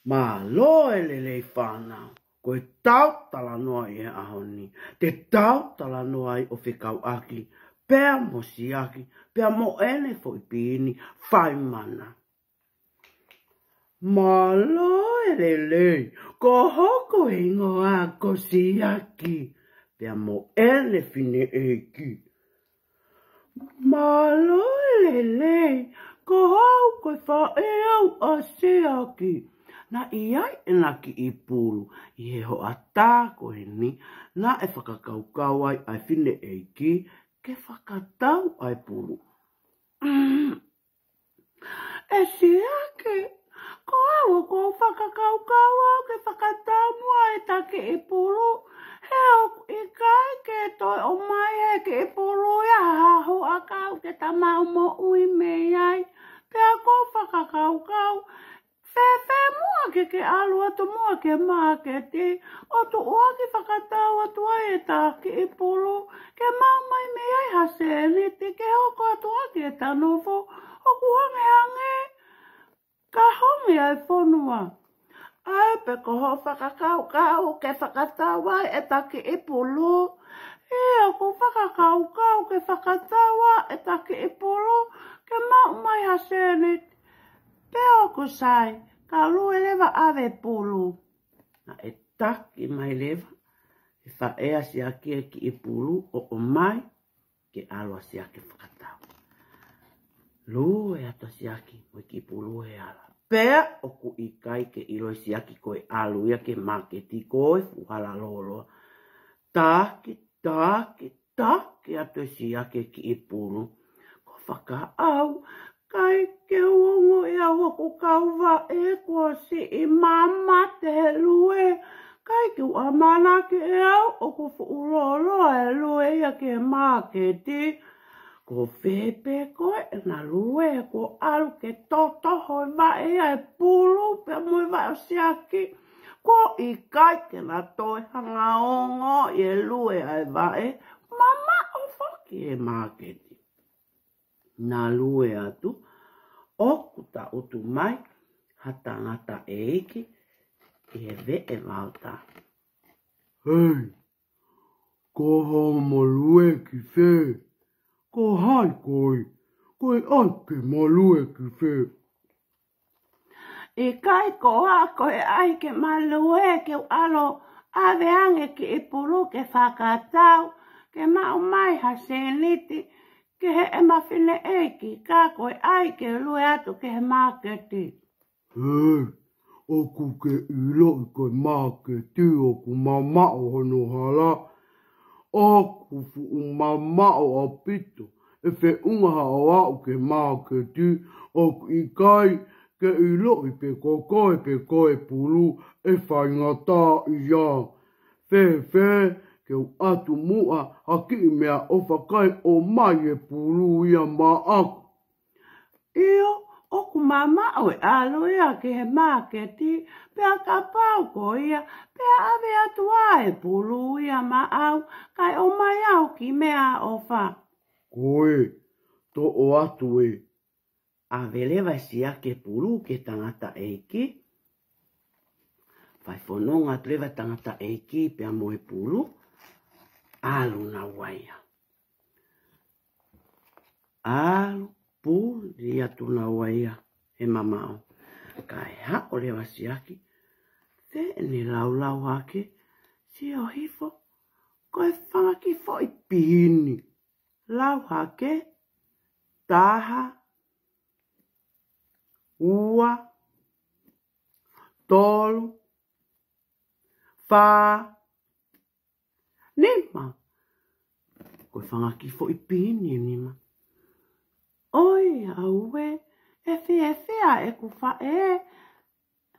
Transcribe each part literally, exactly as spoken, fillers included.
Mālō e lelei fānau, ko e tau talanoa ʻi he ʻaho ni, te tau talanoa ai ʻo fekauʻaki pea mo Siaki, pea mo ʻene foʻi pīni faimana. Mālō e lelei, ko hoku hingoa ko Siaki, pea mo ʻene fineʻeiki. Mālō e lelei, ko au ko e faʻē au ʻa Siaki. Naʻe ʻi ai ʻena kiʻi pulu, ʻi he hoʻatā ko eni, naʻe fakakaukau ai ʻa e fineʻeiki ke fakatau ʻa e pulu. ʻE Siaki, ko au ʻoku ou fakakaukau au ke fakatau muʻa ʻeta kiʻi pulu, he ʻoku ʻikai ke toe ʻomai he kiʻi pulu ia ha huʻakau ke ta maʻu moʻui mei ai. Pea ʻoku ou fakakaukau, fēfē muʻa ke ke ʻalu atu muʻa ki māketi, ʻo tuʻuaki fakatau atu ai ʻeta kiʻi pulu, ke maʻu mai mei ai ha sēniti ke hoko atu ʻaki ʻeta nofo, ʻoku hangehangē ka honge ʻa e fonua. ʻAi pē ko hoʻo fakakaukau ke fakatau ai ʻeta kiʻi pulu. ʻIo, ʻoku ou fakakaukau ke fakatau ai ʻeta kiʻi pulu, ke maʻu mai ha sēniti. Pea ʻoku sai, ka lue leva ʻave pulu. Naʻe taki mai leva ʻe he faʻē ʻa Siaki e kiʻi pulu ʻo ʻomai ke ʻalu ʻa Siaki fakatau. Lue atu ʻa Siaki mo e kiʻi pulu he hala. Pea ʻoku ʻikai ke ʻilo ʻe Siaki ko e ʻalu ia ki māketi ko e fuʻu hala lōloa. Taki, taki, taki atu ʻe Siaki e kiʻi pulu. Ko fakaʻau, ʻikai ke u ongoʻi au ʻoku kau vaʻe, kuo siʻi māmate he lue. ʻIkai ke u ʻamanaki ʻe au ʻoku fuʻu lōloa e lue ia ki māketi. Ko fē pē ko ē ʻena lue, kuo ʻalu ke totoho e vaʻe ia e pulu pea mo e vaʻe ʻo Siaki. Kuo ʻikai ke na toe hanga ʻo ongoʻi e lue ʻa e vaʻe, mamaʻo foki e māketi. Na lue atu, ʻoku tangutu mai ha tangataʻeiki ʻi he veʻe vaotā. Hei, ko hoʻomo lue ki fē? Ko hai koe? Ko e ʻai ke ma lue ki fē? ʻIkai ko au ko e ʻai ke ma lue, ke u ʻalu ʻo ʻave ange kiʻi pulu ke fakatau, ke maʻu mai ha sēniti ki heʻema fineʻeiki, ka ko e ʻai ke lue atu ki he māketi. Hei, ʻoku ke ʻiloʻi ko e māketi ʻoku mamaʻo hono hala? ʻOku fuʻu mamaʻo ʻaupito, ʻe feʻunga haʻo aʻu ki māketi, ʻoku ʻikai ke ʻiloʻi pe ko koe pe ko e pulu ʻe faingataʻaʻia. Fēfē ke u ʻatu muʻa ha kiʻi meʻaʻofa kae ʻomai e pulu ia maʻaku? ʻIo, ʻoku mamaʻo e ʻalu ia ki he māketi, pea kapau ko ia, pea ʻave atu ā e pulu ia maʻau, kae ʻomai au kiʻi meʻaʻofa. Ko ē, toʻo atu ē. ʻAve leva ʻe Siaki e pulu ki he tangataʻeiki. Fai fononga atu leva e tangataʻeiki pea mo e pulu. ʻAlu naua ia. ʻAlu puli atu naua ia he mamaʻo. Kae haʻu leva ʻa Siaki, te ne laulau hake, sio hifo, ko e fanga kiʻi foʻi pihini. Lau hake, taha, ua, tolu, fā, nima. Ko e fanga kiʻi foʻi pihini ʻe nima. ʻOiauē, ʻe fiefia ʻeku faʻē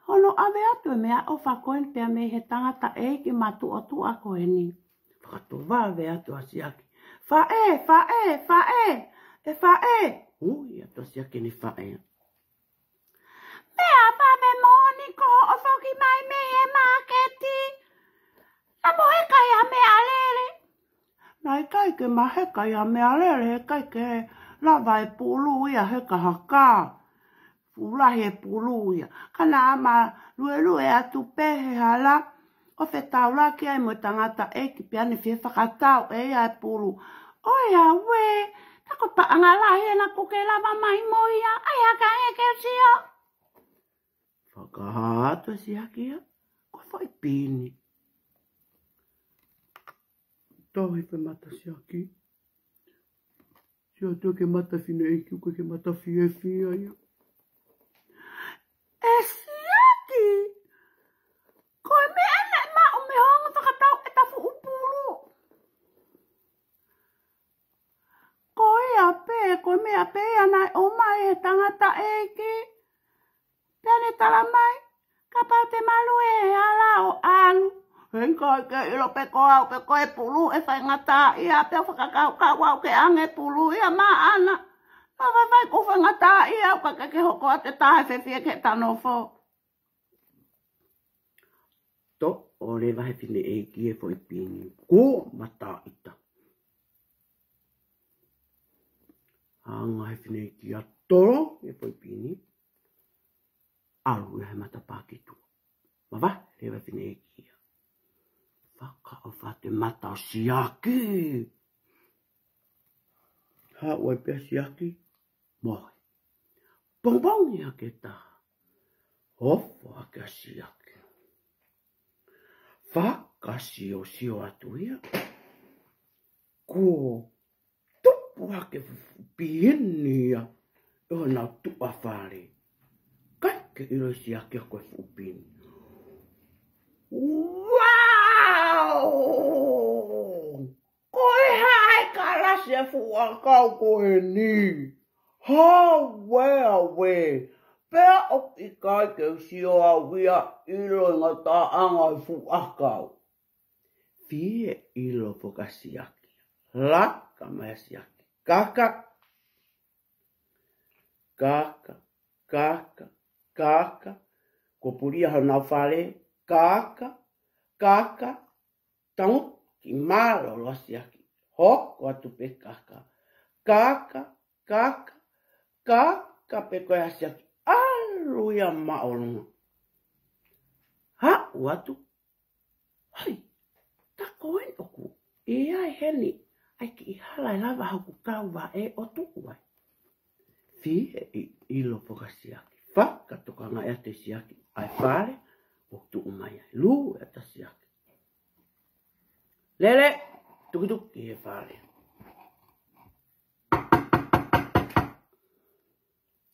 hono ʻave atu e meʻaʻofa ko eni pea mei he tangataʻeiki matuʻotuʻa ko eni. Fakatovave atu ʻa Siaki. Faʻē, faʻē, faʻē, ʻe faʻē. Ui atu ʻa Siaki ʻene faʻē. Meʻa vave moʻoni ko hoʻo foki mai mei he māketi. Naʻa mo heka ia meʻalele. Naʻe ʻikai ke ma heka ia meʻalele, he ʻikai ke lava e pulu ia heka ha kā. Fuʻu lahi e pulu ia. Ka naʻa ma luelue atu pē he hala, ʻo fetaulaki ai mo e tangataʻeiki pea ne fie fakatau ʻe ia e pulu. ʻOiauē, tā ko e paʻanga lahi ena kuo ke lava mai mo ia, ʻai hake ange ke u sio. Fakahā atu ʻe Siaki ia ko e foʻi pini. Tauhi pē mata Siaki. Sio atu ki he mata fineʻeiki, ʻoku ʻikai ke mata fiefia ia. ʻE Siaki, ko e meʻa naʻe maʻu mei hoʻo ongo fakatau ʻeta fuʻu pulu. Ko ia pē, ko e meʻa pē ia naʻe ʻomai ʻe he tangataʻeiki. Pea ne tala mai, kapau te ma lue he hala ʻo ʻalu, heʻikai ke ʻilo pe ko au pe ko e pulu ʻe faingataʻaʻia, pea u fakakaukau au ke ʻange pulu ia maʻana. Naʻa faifai kuo faingataʻaʻia au kae ʻikai ke hoko atu e taha ʻe fefie ke ta nofo. Toʻo leva ʻe he fineʻeiki e foʻi pini, kuo mataʻita. Hanga ʻe he fineʻeiki ia ʻo tolo e foʻi pini, ʻalu ia he matapā ki tuʻa. Mavahe leva e fineʻeiki ia. Fakaʻofa atu e mata ʻo Siaki. Haʻu ai pē ʻa Siaki, mohe. Pongipongi hake taha, ofo hake ʻa Siaki. Fakasiosio atu ia, kuo tupu hake e fuʻu pini ia ʻi honau tuʻa fale. ʻIkai ke ʻilo ʻe Siaki ia ko e fuʻu pini. Uao! Ko e hā e kalasi e fuʻu ʻakau ko eni? Hauē, hauē. Pea ʻoku ʻikai ke u sio au ia ʻi he ngataʻanga e fuʻu ʻakau. Fie ʻilo foki ʻa Siaki. Laka mai ʻa Siaki. Kaka. Kaka, kaka, kaka. Kuo pulia honau fale. Kaka, kaka. Tangutu mālōlō ʻa Siaki. Hoko atu pē kaka. Kaka, kaka, kaka pē ko ē ʻa Siaki. ʻAlu ia māʻolunga. Haʻu atu. Hoi, tā ko eni ʻoku ʻi ai heni ʻa e kiʻi hala ʻe lava hoku kau vaʻe ʻo tuʻu ai. Fie ʻilo foki ʻa Siaki. Fakatokangaʻi atu ʻe Siaki ʻa e fale ʻoku tuʻu mai ai. Lue atu ʻa Siaki. Lele, tukituki he fale.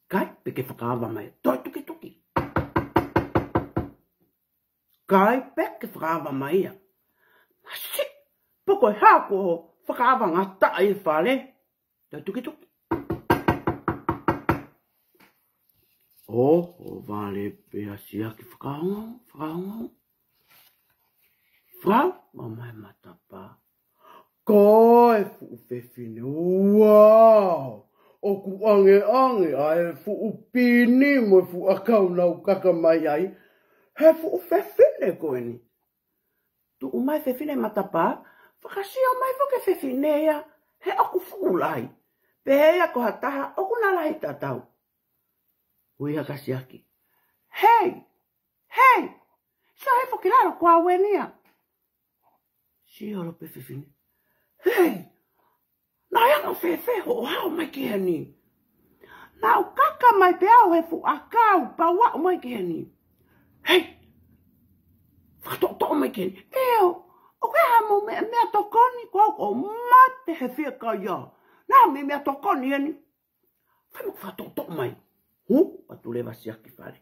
ʻIkai pē ke fakaava mai. Toe tukituki. ʻIkai pē ke fakaava mai ia. Masiʻi, pe ko e hā kuo fakaava ngataʻa e fale. Toe tukituki. ʻO, ʻo vale pē ʻa Siaki fakaongo, fakaongo. Fakaava mai matapā. Ko e fuʻu fefine, uao! ʻOku ʻangeʻange ʻa e fuʻu pini mo e fuʻu ʻakau naʻa ku kaka mai ai. He fuʻu fefine ko eni. Tuʻu mai fefine matapā, fakasio mai foki e fefine ia, he ʻoku fuʻu lahi. Pehē ia ko ha taha ʻoku na lahi tatau. Ui hake ʻa Siaki. Hei! Hei! Sio hifo ki lalo ko au eni ia. Sio holo pē fefine. Hei! Naʻe anga fēfē hoʻo hao mai ki heni? Naʻa ku kaka mai pē au he fuʻu ʻakau pea u aʻu mai ki heni. Hei! Fakatoʻotoʻo mai ki heni. ʻIo, ʻoku ʻi ai haʻamou meʻa, meʻatokoni, ko au ʻoku ou mate he fiekaia. Naʻa mei meʻatokoni eni. Fai mo fakatoʻotoʻo mai. Hū atu leva ʻa Siaki ki fale.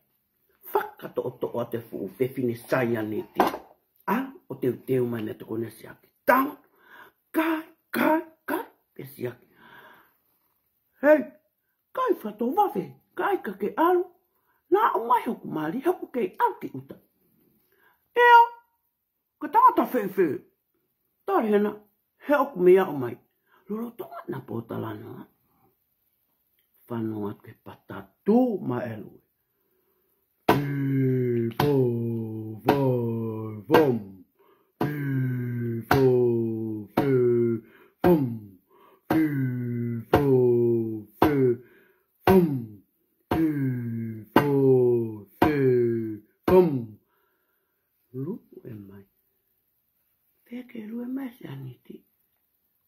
Fakatoʻotoʻo atu e fuʻu fefine saianiti. ʻAlu ʻo teuteu mai meʻatokoni ʻa Siaki. Tangutu. Kai, kai, kai pē ʻa Siaki. Hei, kai fato vafe, kai ka ke ʻalu. Naʻa ʻomai hoku mali, hoku kei ʻalu ki ʻuta. ʻIo, ko e tangata fēfē? Tali hena, he ʻoku mei aʻu mai. Lolotonga ʻena pōtalanoa, fanongo atu ki he pata tuʻu mai e lue. Fī, fō, fō, fōm. Fī, fō, fē, fōm. Fī, fō, fē, fōm. Fī, fō, fē, Pum. Lue mai. Pea ke lue mai Sēniti,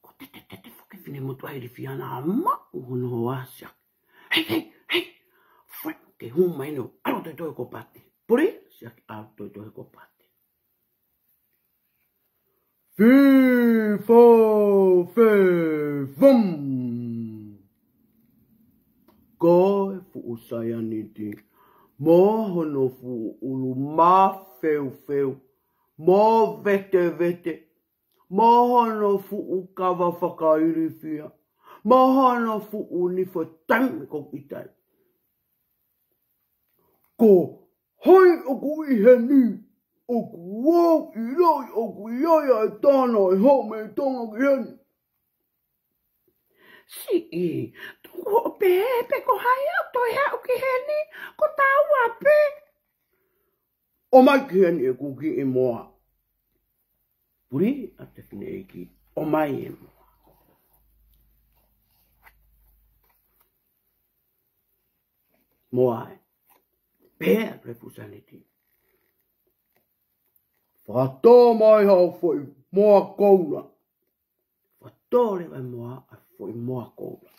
ko e tetetete foki e finemotuʻa ilifia naʻa maʻu hono hoa, siʻaki. Hei, hei, hei! Fai ke hū mai ʻo ʻalu toitoito he kōpate. Puli, siʻaki, ʻalu toitoito he kōpate. Fī, fō, fē, fum. Ko e fuʻu Sēniti mo hono fuʻu ʻulu māfeufeu, mo vetevete, mo hono fuʻu kava fakailifia, mo hono fuʻu nifo taimi ko ʻitai. Ko hai ʻoku ʻi heni? ʻOku ou ʻiloʻi ʻoku ʻi ai ʻa e tana ʻe hao mei Tonga ki heni. Siʻi, tuku hoʻo pehē pe ko hai ʻoku toe haʻu ki heni, ko taua pē. ʻOmai ki heni ʻeku kiʻi moa. Puli atu e fineʻeiki, ʻomai e moa. Moa ē. Pea pehē e fuʻu Sēniti, fakatō mai haʻo foʻi moa koula. Fakatō leva ʻe he moa ʻa e foʻi moa koula.